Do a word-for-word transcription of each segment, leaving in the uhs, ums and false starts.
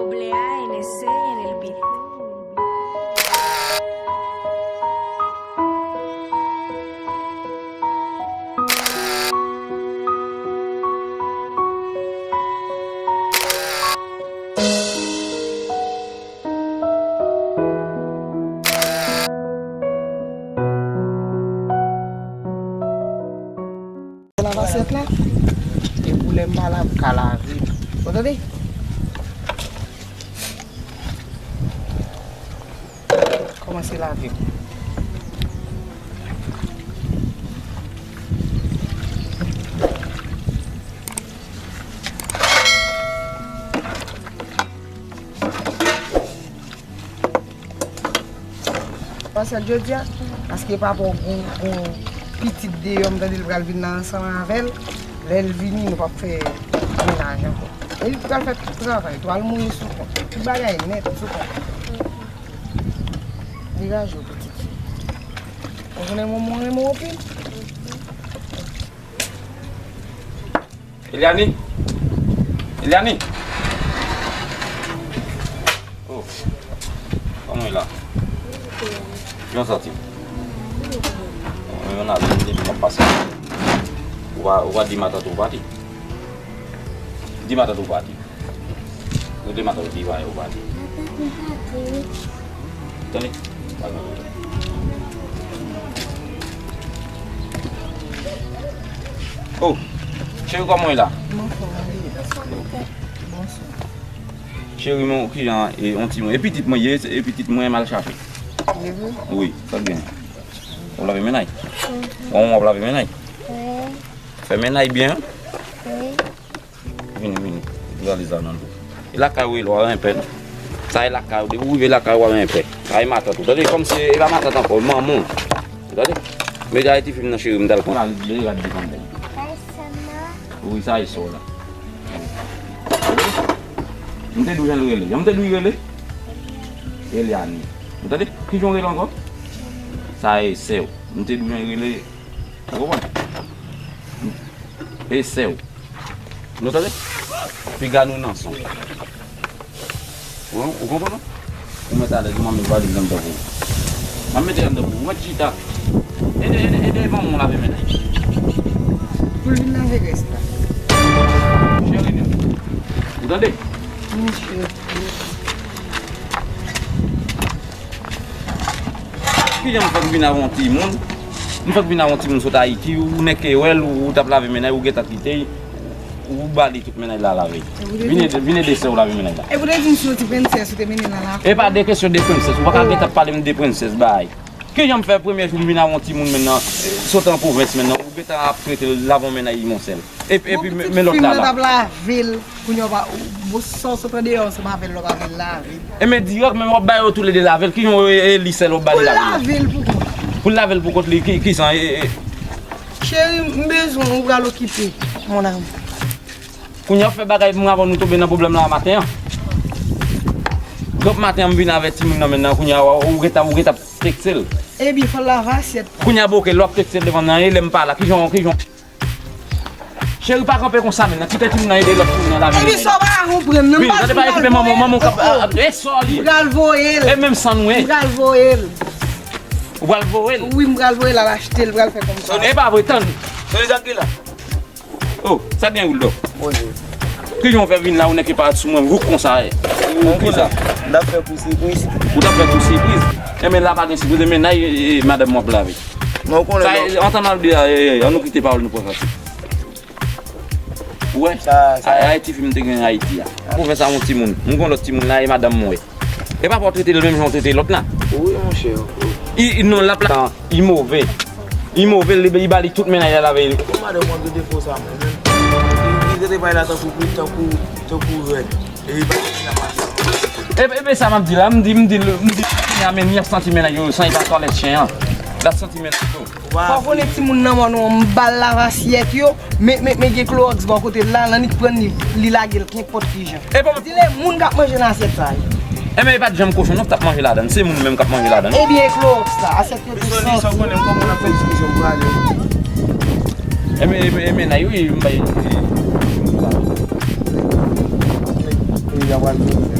Doble A N S C en el beat. Lave asyèt la. E pou lè m pa la, m ka lave l. Ou tande? Kòmanse lave. Paske jodi a, paske papa w gon, gon pitit deyò, m tande l pral vin la ansanm avè l. Lè l vini, nou p ap fè mennaj ankò. E li pral fè tout travay tou, al mouye sou kont. Tout bagay nèt sou kont. Degaje w, pitit fi. Ou konnen manman w renmen w anpil. Eliane? Eliane? Oh. Kòman w ye la? Jan w santi w? Mwen menm la, menm depi m ap pase. Ou pa, ou pa di matant ou pati. Di matant ou pati. Ou di matant ou di pa ou pati. Tande? Oh, cheri, kòman w ye la? Mwen fò, mwen ye. Bonswa. Cheri, mwen, kijan, e, on timoun. E pitit mwen ye, e pitit mwen m al chache. Li vre? Wi, sa byen. W ap lave mennaj? Mhm. Bon, w ap lave mennaj? Wi. Fè mennaj byen. Wi. Vini, vini. Gade sa nan dlo. E lakay ou ye la, w ap renmen pè, non? Sa e lakay ou, depi w rive lakay ou, w ap renmen pè. Sa e matant ou. Tande, kòmsi e pa matant ankò, manman w. Tande? Mete Ayiti fim nan, cheri, m t al pran. Li rad devan bèl. Wi, sa e sè w la. M te di w jan l rele. Jan m te di w li rele? Eliane. Ou tande? Kijan w rele ankò? Sa e sè w. M te di w jan l rele. Ou konprann? E sè w. Nou tande? Piga nou nan son. Ou, ou konprann, non? Ou mèt alèz, ou mèt valiz anndan pou ou. M ap mete anndan pou ou. Ou mèt chita. Ede, ede, ede manman w lave mennaj. Pou l vin lave rès la. Cheri, ou tande? Wi, cheri. Kijan m fèk vin avè yon timoun? M fèk vin avè yon timoun sot Ayiti, ou nèk wè l, ou t ap lave mennaj, ou gentan kite l, ou ba li tout mennaj la lave. Vin ede, vin ede sè w lave mennaj la. E pou te di m se yon ti prensès ou te mennen nan lakou. E pa de kesyon de prensès, ou pa ka gentan ap pale m de prensès, bay. Kijan m fè premye jou m vin avè yon timoun menm nan, sot an pwovens menm nan, ou gentan ap trete l lave yon mennaj yon sèl. Epi, epi, men, men lòt la la. Pitit fi m nan t ap lave l. Kounye a w pa, ou, bon, sa w sot andeyò ansanm avè l, w ap avè l lave l. E men dirèk menm w ap ba yo toulede lave l. Kijan w e, e li sèl w ap ba li lave l? Pou l lave l pou kont li. Pou l lave l pou kont li, ki, kijan, e, e. Cheri, m bezwen w, ou pral okipe, mon amour. Kounye a w fè bagay pou mwen avan nou tonbe nan pwoblèm la maten an. Donk maten an m vin avè timoun nan menm nan, kounye a ou gentan, ou gentan ap tekse l. Ebyen, fò l lave asyèt. Kounye a, bon, oke, lè w ap tekse l devan nan, e lè m pa la, kijan, kijan. Cheri, pa kanpe konsa menm nan. Kite timoun nan ede lòt timoun nan lave. Epi sa w pa ka konprann nan. Wi, gade pa okipe manman, manman w k ap, e sò li ye. M pral voye l. E menm san nou ye. M pral voye l. Ou pral voye l? Wi, m pral voye l al achte l, pral fè kòmsa. E pa vre, tann. Soni, sa k gen la? Oh, sa gen Wildo? Bonjou. Kijan w fè vin la, ou nèk e parèt sou mwen, wouk konsa, e? Ou ki sa? M t ap fè pou sipriz. Ou t ap fè pou sipriz? Enben la pa gen sipriz, enben nan, e, e, madanm mwen ap lave. Non, ou konnen. Sa, non. E, antann al di, e, e, ann nou kite pawòl nou pran sa. Ou wè? Sa, sa. A, a, ti fi m te gen Ayiti a. Pou fè sa yon timoun. M gon lòt timoun la, e madanm mwen. E pa fò w trete l menm jan w trete lòt la. Wi, monchè. I, i, non, l ap la, i move. I move, li, li ba li tout mennaj la lave. Pou madanm mwen gen defo sa, mwen menm. Li, li trete bagay la tankou, tankou, tankou rèd. E li pa konn sa pase. E, e, e sa m ap di la, m di, m di, m di, kounye a, men, li ap santi mennaj yo, santi pa twalèt chen an. L ap santi mennaj yo. Fò w konnen timoun nan mòn ou, m ba l lave asyèt yo, men, men, men gen klowòks bò kote l la, l annik pran li, li lage l kenpòt kijan. Di l e moun k ap manje nan asyèt sa yo. Enben, e pa t janm kochon non k t ap manje ladan l, se moun menm k ap manje ladan l. Ebyen, e klowòks la, asyèt yo te santi. Enben, enben, enben, nan yo, e, m bay. Peyi a pral vin.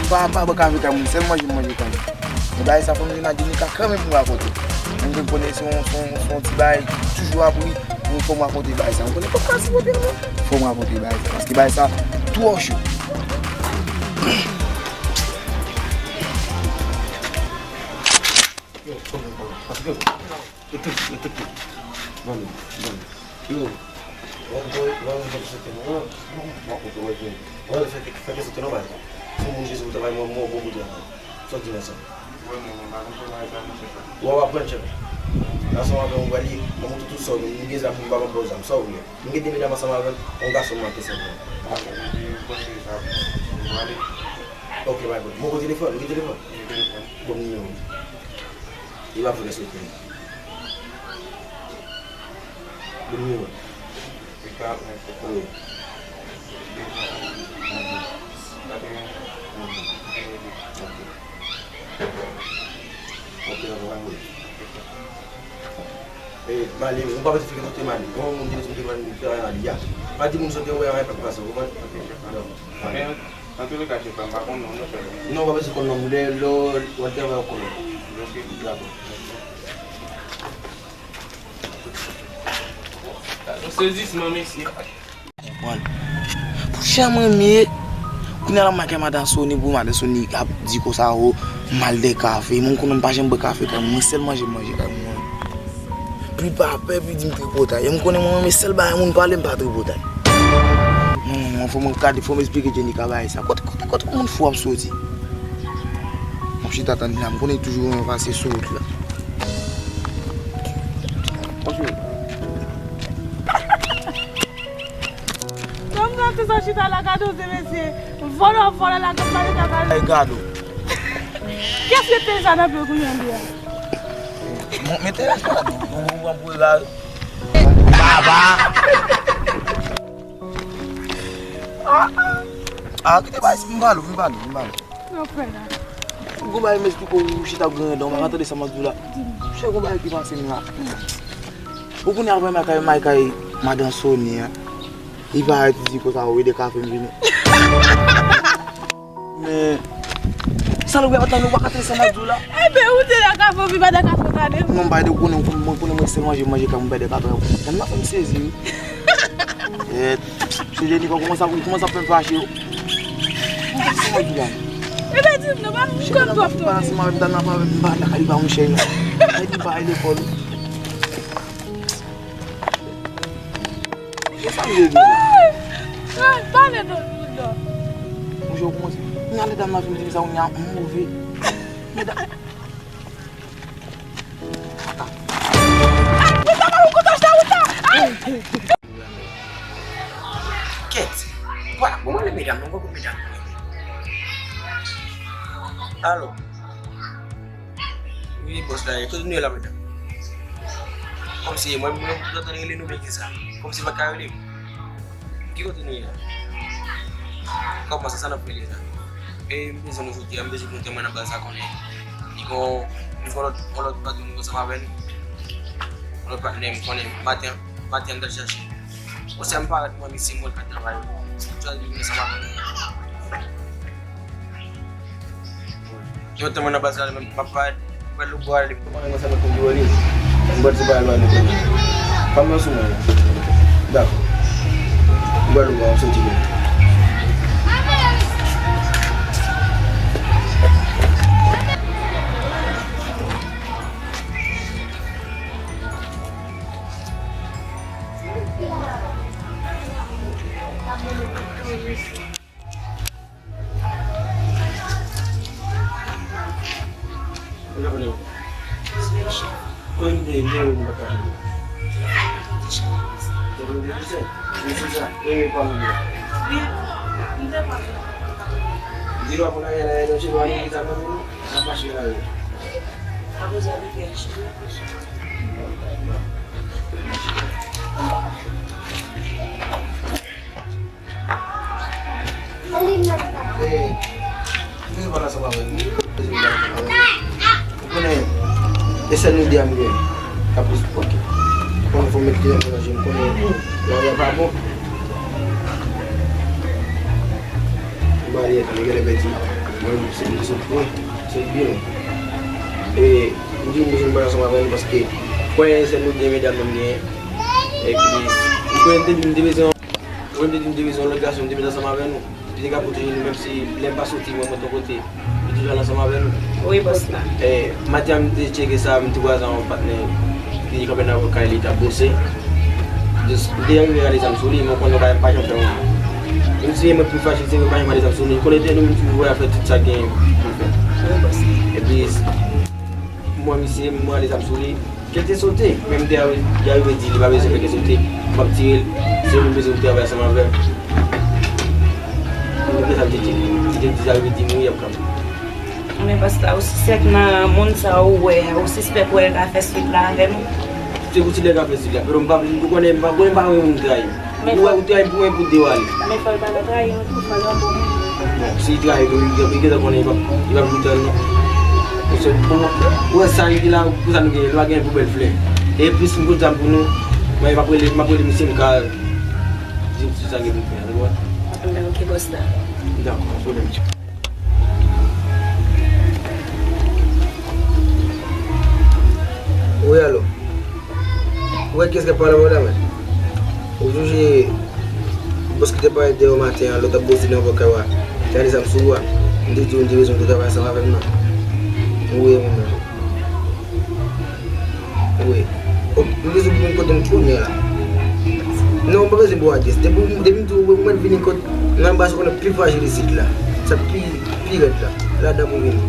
M pa, m pa bwè kafe kay moun, sèl manje m manje kay moun. Men bagay sa fò m vin a Jenika kanmenm pou m rakonte. Moun ke m konnen se yon, se yon, se yon ti bagay toujou ap ri, men fò m rakonte bagay sa. M konnen pap ka sipote l non. Fò m rakonte bagay sa, paske bagay sa twò cho. Yo, kòman, kòman? Yo, tout, yo, tout, tout. Ban nou, ban nou. Yo. Wè, wè, wè, wè, fè ke, wè, wè, fè ke, fè ke soti nan baz la. Se yon moun Jezi ou travay, mwen, mwen, bon bout travay. Sa w di nan sa? Wè, mwen, mwen pa konn travay sa, monchè. Wè, w ap pran tchèp. Ansanm avè w, w prale, mwen, mwen, tout, tout sa w gen, m gen zam, m pa konn ba w zam, sa w vle. M gen de medam ansanm avè m, yon gason m ap fè senk an. Ah, epi, m panse sa, m prale. Ok, my boy. Mwen, gen telefòn, ou gen telefòn? M gen telefòn. Bon, nimewo. Li pa vre sou kè. Bon nimewo. Wi. Ok. Ok, dakò, pa gen pwoblèm. E, Mali, ou pa bezwen fè kote Mali. Yon moun ki te mande fè Mali, ya. Pa di moun sa w te wè a, pa pase, ou konprann? Ok, chèf. Dakò. Men, antouleka, chèf, m pa konn non, non, chèf. Non, w pa bezwen konn non, lè, lè w al travay, w konnen. Ok. Dakò. Gade yon sezisman, mesye. Konprann. Pou jan mwen ye, kounye a la m al kay madan Sony, pou madan Sony ap di konsa, o, m al de kafe. Mwen, m konnen m pa janm bwè kafe kay mwen, sèl manje m manje kay mwen. Pli pa pè, pli di m tripotay. E m konnen mwen menm, sèl bagay moun pale, m pa tripotay. Non, non, non, fò mwen gade, fò m esplike Jenika bagay sa. Kote, kote, kote moun fou ap soti? M ap chita tann li la, m konnen li toujou renmen pase sou wout la. Bonjou. Kòm nan tout sa chita la, gade w se mesye. Vòlè, vòlè la, gad pale ta pale. Ay, gade w. Kiyès mete sa nan pye w kounye a? Mwen mete la, gade w. Ou, ou, ou, ou, ou, Baba! Ah, kite bay, vin pale, vin pale, vin pale. Sa w fè la? Gon bagay m esplike w, ou chita grenn dan, ou pa ka tande sa m ap di w la. Chè, gon bagay ki pase m la. Ou konnen apre m al kay, m al kay madan Sony an. Li parèt, li di konsa, ou ede kafe m vini. Men, salopri ap tann ou, pa ka tande sa m ap di w la. Enben, ou te nan kafe, ou vin pa nan kafe, gade. Non, m pa ede, ou konnen, mwen konnen mwen se manje, manje kay mwen pa ede kafe. Tande m ap fè m sezi, wi. Eh, se Jenika kòmanse ap, kòmanse ap fè m fache. Mwen pa tande sa m ap di w la. E ben di m non, pa m konn twòp non. Pale ansanm avè m, pale ansanm avè m, m pa lakay li pa monchè non. Mwen di m pa al lekòl. Gen sa m vle di la. Pale non, non. Monchè, ou kòmanse. Kounya medam nan fin di m sa, kounya m move. Medam. Kèt! Bwa, bon, mwen rele medam nan, mwen rele medam nan. Alo. Wi, bòs la, kote nou ye la, medam? Kòmsi, mwen, mwen, mwen antann rele nou byen ki sa. Kòmsi pa ka rele m. Ki kote nou ye la? Kòman sa, sa n ap rele la? E, m bezwen nou soti a, m bezwen pou nou te mwen nan baz la konnen. Li gon, li gon lòt, yon lòt patwon nou ansanm avè nou. Yon lòt patnè m konnen maten, maten an m t al chache. Bon, sa m parèt mwen, misye mwen ka travay. Chwazi vin ansanm avè nou. Yon tan mwen nan baz la, m ap parèt. Gwadloup bò ale. Mwen konn sa mwen konn di w li. M pral se pa al bal li kounye a. Fanm nan sou mwen. Dakò. Gwadloup bò, m soti kounye a. Eh, nou pale ansanm avè m. Ou konnen, e sèl nou de a m gen. Kapris, ok. Ou konnen fò m met li nan menaj, m konnen, lè a pa bon. M marye, m genlè pèdi. Mwen, se, se, se byen. E, m di, m bezwen pale ansanm avè l paske, konnen e sèl nou de medam nan m gen. Epi, ou konnen, m te di, m te bezwen Ou menm te di m te bezwen yon lòt gason, m te met ansanm avè nou. Li te ka pwoteje nou, menm si lè m pa soti, mwen, mwen t yon kote. Li toujou al ansanm avè nou. Wi, bòs la. Eh, maten an, m te tcheke sa, m te kwaze yon patnè ki kanpe nan bò kay li, t ap bwose. Just, m te rive rale zam sou li, men w konnen w pa, pa janm fè yon. Menm si mwen pi frajil, se mwen pa janm rale zam sou li. Konnen nou menm tou, nou fè tout sa gen pou n fè. Wi, bòs la. Epi, mwen, misye, mwen rale zam sou li. Kèl te sote, men m te a-, te arive di li pa bezwen fè kèl sote. M ap tire l, si yo bezwen travay ansanm avè m. Ou konprann sa m te di? Si te di sa, yo di m wi, y ap kanpe. Men pastè, ou sispèk nan moun sa ou wè, ou sispèk wè l ka fè swit la avè nou? Se pou ti nèg la fè swit la, pero m pa, ou konnen, m pa, konnen m pa renmen moun trayi. Men ou wè, ou trayi pou mwen pou de w ale. Men fò l pa ta trayi nou tou, fò l yon bon moun. Bon, si li trayi nou, li, li gentan konnen li p ap, li p ap vin tann nou. Ou se, ou, ou wè sa li di la, pou sa nou genyen, nou pa genyen pou bèl flè. E plis m pote zam pou nou, mwen m ap rele, m ap rele misye, m ka di misye sa gen pou fè, ou konprann? Ok, bòs la. Dakò, pa pwoblèm. Wi, alo. Ou wè kiyès k ap pale anba w la, mwen? Ou sonje bòs ki te parèt dèyè w maten an, lè w t ap bwose nan bò kay w a, te ale zam sou ou a? M te di w m te bezwen w te travay ansanm avè m nan. Ou wè moun nan. Wi. O, m bezwen pou moun kote m kounye a la. Non, m pa bezwen pou adrès. Depi, depi m di w, ou mèt vini kot, nan anba, se konnen pi frajil isit la. Sa pi, pi rèd la. Ladan pou vini.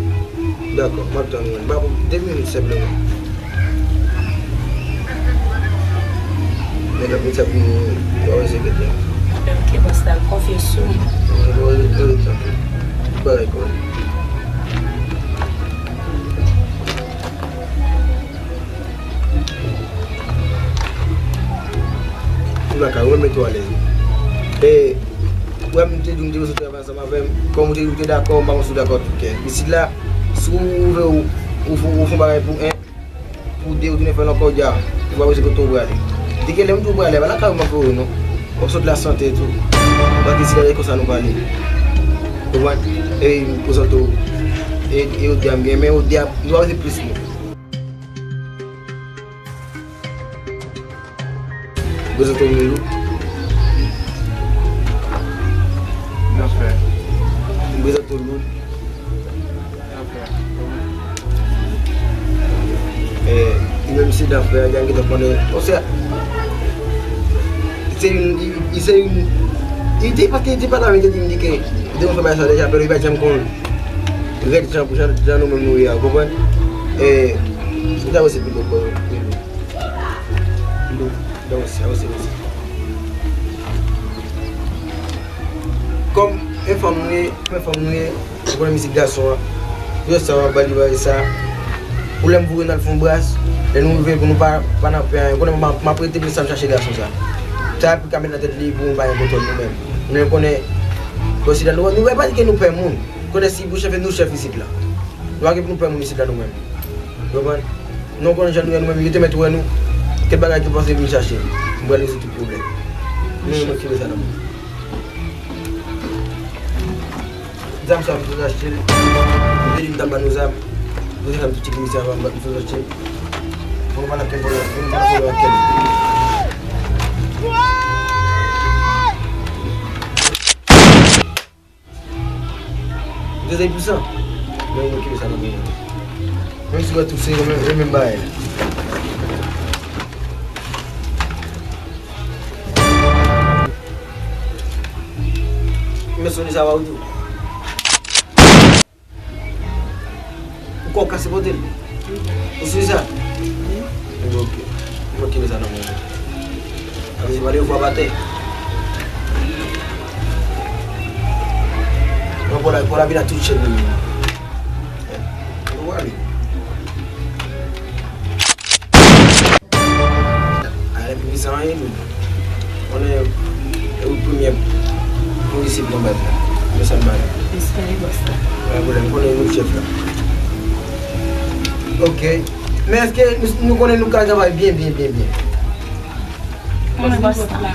Dakò, m ap tann ou. M pa pou de minit senpleman. Men la pou sa pou nou, nou pa bezwen enkyete. Ok, bòs la, m konfye sou ou. Nou pa bezwen, nou pa bezwen tann. Bagay kòrèk. Ou lakay ou, mete w alèz. E, ou wè m te di w m te bezwen travay ansanm avè m. Kòm ou te di w te dakò, m pa konn si w dakò tou kè. Isit la, si w vle ou, ou fè, ou fè yon bagay pou en, pou de, ou tounen fè l ankò, dja, ou pa bezwen kote w prale. Depi lè m di w prale, pa lakay ou m ap voye w non. W ap sot la sante tou. Paske si lè konsa nou prale. Ou konprann? E m prezante w. E, e Odia m gen, men Odia, nou pa bezwen plis non. M prezante w Loulou. Byen fè. M prezante w Loulou. Menm si dan frè a, gen gentan konnen. Bon, se, se youn, li, li se youn, li di, paske li di pa la, li te di m di ke, li te konn fè bagay sa deja, men li pa janm konn rèd jan, jan, jan nou menm nou ye a, ou konprann? E, ou ta wè se pi bon, bon, pi bon. Pi bon. Donk, se, se, se. Kòm e fanm nou ye, e fanm nou ye, ou konnen mizik gason an. Yo sa w ap ba li bagay sa. Pou lè m voye n al fè yon bras, lè nou rive pou nou pa, pa nan pè anyen. Ou konnen m ap, m ap rete pou sa m chache gason sa. Sa ap ka met nan tèt li pou nou pa gen kontwòl nou menm. Men konnen, bon, si dan nou, nou pa di ke nou pè moun. Konnen si pou chèf, nou chèf isit la. Nou pa gen pou nou pè moun isit la nou menm. Ou konprann? Nou konnen jan nou ye nou menm, yo te mèt wè nou. Kèk bagay ki panse vin chache. M pral rezoud tout pwoblèm. Nou menm, nou kite sa nan men. Zam sa, m sot achte l. Yo te di m t ap ban nou zam. Yo te di m tout ti komisè avan, m sot achte l. Mwen pa nan ken pwoblèm, mwen pa nan pwoblèm ak ken. Yo te pwisan. Men mwen kite sa nan men. Menm si w wè tout se yo menm, yo menm bagay la. Men sonde sa va ou tou. Ou kò kase pote l. Ou sou sa? Wi. Ebyen, oke. Mwen kite sa nan men. Avè se pale yo fwa batè. Mwen pou la, pou la vin a tout chèn nou. Ou wè li. A, epi li san anyen tou. Konnen, e ou premye pou isit nan baz la. Men sa m ba nou. Respè, bòs la. Pa gen pwoblèm, konnen nou chèf la. Oke. Men èske nou, nou konnen nou ka travay byen, byen, byen, byen? Konnen bòs la.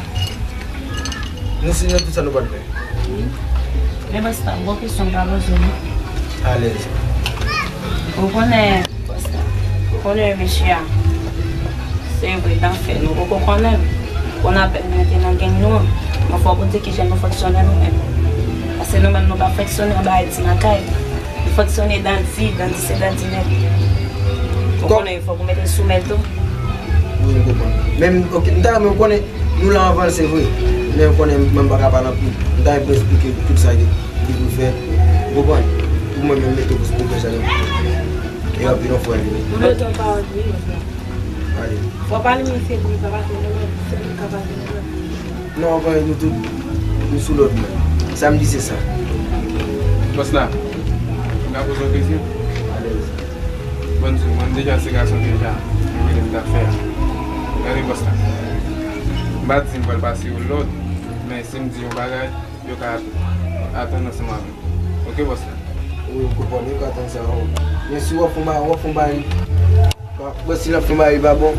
Nou si nan tout sa nou pral fè. Wi. Men bòs la, gwo kesyon m ka poze w, non. Alèz. Ou konnen, bòs la, ou konnen mesye a. Se vre, dan fè, nou poko konnen l. Konn apèn nou te nan gang nou an. Men fò w konn se kijan nou fonksyone nou menm. Paske nou menm nou pa fonksyone anba ti lakay. Nou fonksyone dandi, dandi se dandi nèt. Ou konnen, fòk ou mete l sou men l tou. Wi, m konprann. Men, oke, m ta renmen konnen, nou la anvan l, se vre. Men m konnen mwen m pa ka pale anpil. M ta renmen pou esplike tout sa ki, ki pou fè. Ou konprann? Pou mwen menm mete pou esplike sa yo. E anpil yon fwa vini. Nou bezwen pawòl wi, bòs la. Ale. Fò pale misye pou li pa pase nou menm, se li k ka pase nou menm. Non, anpil nou tout, nou sou lòd mwen. Sa m di se sa. Bòs la, m ka poze w kesyon? Alèz. Bon, di, mwen deja se gason deja, mwen konnen m t ap fè a. Gade bòs la. M pa di m pral pase yo lòd, men si m di yon bagay, yo ka atann ansanm avè m. Oke, bòs la? Wi, m konprann, yo ka atann sa, wi. Men si w ap fè yon ba-, w ap fè yon bagay, bòs, si l ap fè yon bagay li pa bon,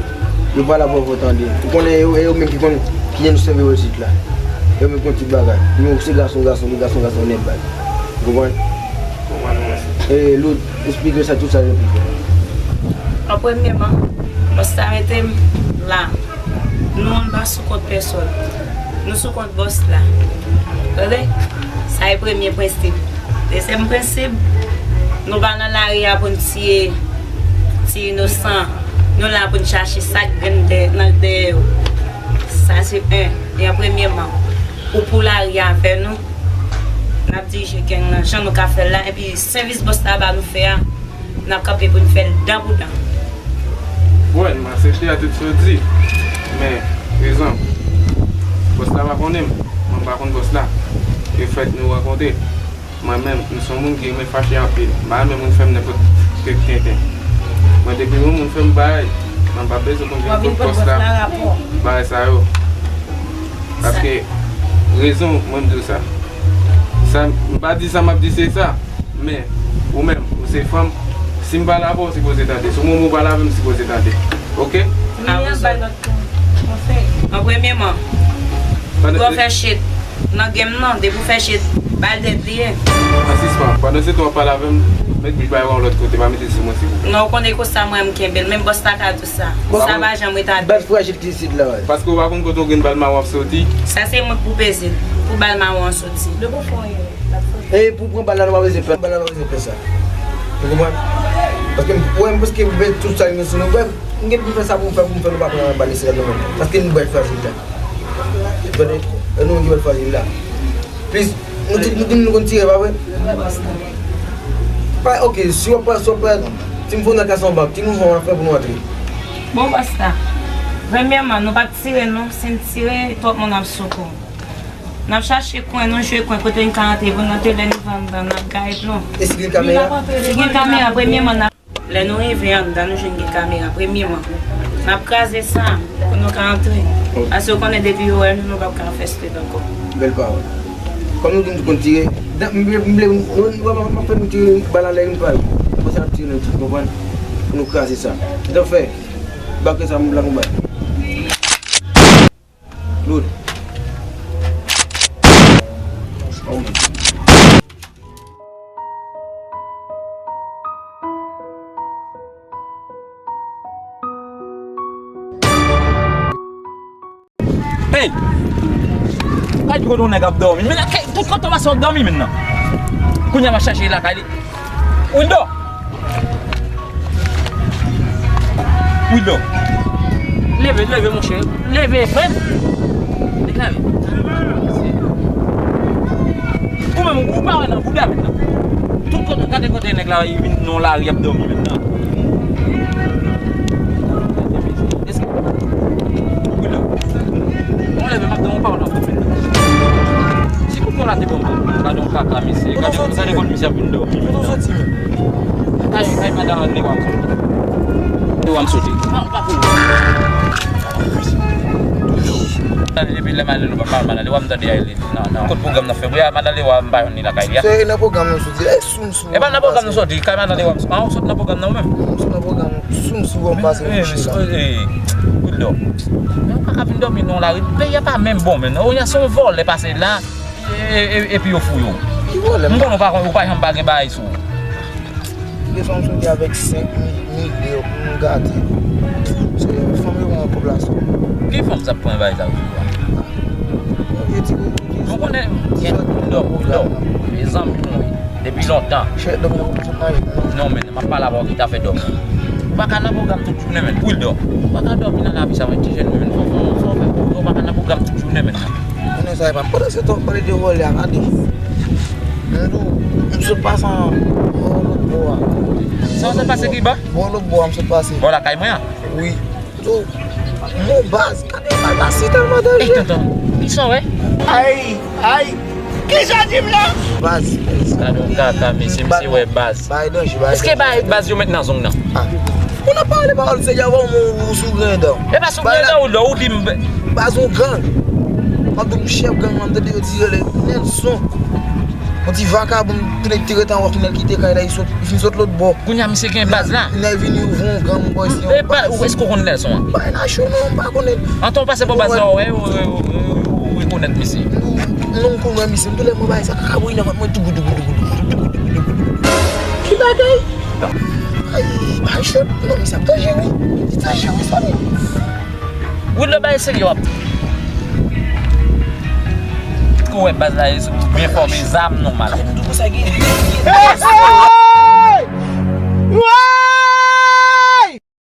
yo pa la pou yo tande. Ou konnen, e yo, e yo menm ki konn kijan nou sèvi yo isit la. Yo menm ki konn tout bagay. Nou se gason, gason, nou gason, gason nèt, baz. Ou konprann? Konprann, mèsi. E, Lou, esplike sa, tout sa yo esplike. An premyeman, bòs la mete m la. Nou, nou pa sou kont pèsòn. Nou sou kont bòs la. Tande? Sa e premye prensip. Dezyèm prensip, nou pa nan lari a pou n tiye ti inosan. Nou la pou n chache sa k grenn dè-, nan dèyè yo. Sa se en. E an premyeman, ou pou lari a avè nou. N ap dirije gang nan jan nou ka fè l la. Epi sèvis bòs la ba nou fè a, n ap kanpe pou n fè l dan pou dan. Bon, m aksepte a tout sa w di. Men, rezon, bòs la pa konnen m. Mwen m pa konn bòs la. E fèt nou rankontre. Mwen menm, m se yon moun ki renmen fache anpil. M pa renmen moun fè m nenpòt kèk tenten. Mwen, depi yon moun fè m bagay, mwen pa bezwen konn vin kot bòs la. Bagay sa yo. Paske, rezon, mwen m di w sa. Sa, m pa di sa m ap di se sa. Men, ou menm, ou se fanm. Si m pale avè w, ou sipoze tande. Si w montre w pale avè m, ou sipoze tande. Oke? An premyeman, pandan w fè shit nan game nan, depi w fè shit, bay tèt li ye. An sispann. Pandan se tan w ap pale avè m, met bouch bay yon lòt kote, pa mete sou mwen, silvouplè. Non, ou konnen konsa mwen m kenbe l. Menm bòs la ka di w sa. Sa pa janm ret a de. Bèl frajil ki isit la, wi. Paske w pa konn kote yon grenn bal mawon ap soti. Sa se mwen k pou peze l, pou bal mawon an soti. E pou pran bal la, nou pa bezwen pè. Bal la, nou pa bezwen pè sa. Ou konprann? Paske m, wè, m paske m pè tout sa ki gen sou nou, brèf. M gen pou m fè sa pou m fè, pou m fè nou pa pran anba lese la non. Paske nou bwè frajil la. Tande? E nou menm ki bwè frajil la. Plis, nou di, nou di nou konn tire, pa vre? Pa, ok, si w ap, si w ap, si m fè w nan kas yon bank, ki mouvman w ap fè pou nou antre? Bon, pasta, premyèman, nou pa t tire non, si n tire, twòp moun ap sou kou. N ap chache kwen, nou jwe kwen, kote n ka antre, pou n antre lè n rive anndan, n ap gaye plon. E si gen kamera? Si gen kamera, premyèman, n ap Lè nou rive anndan, nou jwenn gen kamera, premyèman. N ap kraze sa pou nou ka antre. Paske ou konnen depi yo wè nou, nou p ap ka fè strèt ankò. Bèl pawòl. Kòm nou di nou konn tire, dan, m vle, m vle, nou, nou, nou, nou, nou fè nou tire bal anlè, nou pral. Konsa n ap tire nan tout, konprann? Pou nou kraze sa. Kitan fè, bake sa, m la konbat. Load. Oh, man. Hey! Kay kote yon nèg ap dòmi. Men la, kay, tout kote w pase w ap dòmi menm nan. Kounye a m ap chache lakay li. Wildo! Wildo! Leve, leve, monchè. Leve, frè m. Deklare. Ou menm, ou pa wè nan bouda menm nan. Tout kote, gade kote nèg la vin nan lari ap dòmi menm nan. Èske Wildo. Bon, leve, m ap di w yon pawòl nan fòm menm. Si kout kòl la te bon, gade yon kaka, mesye. Gade, gade kote misye ap vin dòmi. Kote w soti menm? Kay, kay madan Lewa m soti. Lewa m soti. Gade, depi lè madan Lewa, pa madan Lewa, m tande a li. Non, non. Kot pwogram nan fè? Wi, a madan Lewa, m pa jwenn li lakay li a. Se nan pwogram nou soti. E sou m sou. E pa nan pwogram nou soti. Kay madan Lewa, m soti. Ah, ou soti nan pwogram nan ou menm? M soti nan pwogram sou m sou, m pase m kouche la. Wildo. Men ou pa ka vin dòmi nan lari. Peyi a pa menm bon, men. Ou se yon vòlè pase la. E, e, epi yo fou yo. Ki vòlè? M konnen ou pa, ou pa janm pa gen bagay sou ou. Desann soti avèk senk mil, mil de pou m gate. Se fanm yo pran kòb la sou. Ki fanm sa ap pran bagay sa yo sou ou a? Yo tire, yo tire. Nou konnen, gen dòm, dòm. Mezanmi, nou, wi. Depi lontan. Chè, dòm, yo konn sot manje. Non, men, m ap pale avè w ki ta fè dòm. Ou pa ka nan pwogram tout jounen, men. Wildo. Ou pa ka dòmi nan lavi sa, men, ti jèn, men. Fò, fò, fò, fò, ou pa ka nan pwogram tout jounen, men. Konnen sa e pa m. Pandan se tan w ap pale de vòlè a, gade. M di w, m sot pase an bò lòt bò a. Sa w sot pase ki bò? Bò lòt bò a m sot pase. Bò lakay mwen an? Wi. M di w, mon baz, gade baz la si tèlman danje. Ey, tonton, kisa w wè? Ay, ay, kisa w di m la? Baz. Gade yon kaka, mesye, misye wè baz. Bagay danje, bagay danje. Èske bagay baz yo met nan zong nan? Ah. Ou nan pale pawòl serye avè w, men ou sou grenn dan. E pa sou grenn dan ou, lè ou di m. Baz yon gang. M ap di w chèf gang lan, m tande yo di rele Nelson. Yon ti vakabon, tout nèg te ret anwo, kounye a l kite kay la, li sot, li fin sot lòt bò. Kounye a misye gen baz la. Nèg vini ouvri yon gang, bò, se yon baz. E pa, ou, èske w konn Nelson an? Bay Nacho non, m pa konnen. Antan w pase bò baz la, w wè, w, w, w, w rekonèt misye. Non, non, m konn wè misye, m tou lè mwen bay sa, kaka bouyi nan vant mwen, dougou, dougou, dougou. Ki bagay? Ay, bay chòt. Non, misye ap danje, wi. Li danje, wi, sa, wi. Wildo, bay serye w ap. Kou wè baz la, e sou byen fòme, zam nòmal. Ay, m tou konsa gen. Hey!